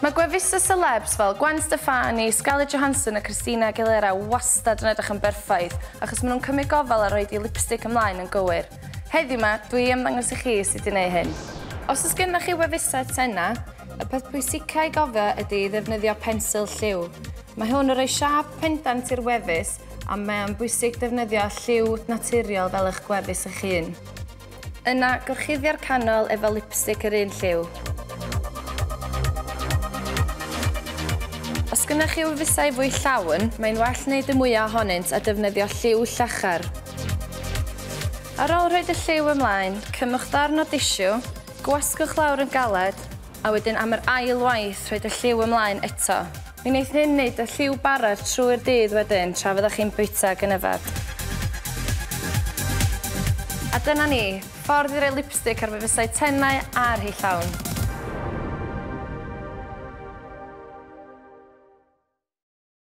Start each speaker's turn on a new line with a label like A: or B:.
A: Mae gwefusau celebs fel Gwen Stefani, Scarlett Johansson a Christina Aguilera wastad yn edrych yn berffaith achos maen nhw'n cymryd gofal a rhoid eu lipstick ymlaen yn gywir. Heddiw 'ma, dwi am ddangos i chi sut i wneud hyn. Os oes gennych chi wefusau tenau, y peth pwysica i gofio ydy i ddefnyddio pensil lliw. Mae hwn yn rhoi siâp pendant i'r wefus a mae o'n bwysig defnyddio lliw naturiol fel eich gwefus eich hun. Yna, gorchuddio'r canol efo lipstick yr un lliw. Os gynnoch chi wefusau fwy llawn, mae'n well wneud y mwyaf ohonynt a defnyddio lliw llachar. Ar ôl rhoid y lliw ymlaen, cymwch ddarn o disiw, gwasgwch lawr yn galed, a wedyn am yr ail waith rhoid y lliw ymlaen eto. Mi wneith hyn wneud y lliw bara trwy'r dydd wedyn tra fyddwch chi'n bwyta ac yn yfed. A dyna ni, ffordd i roi lipstick ar fy fysau tenau a rhei llawn.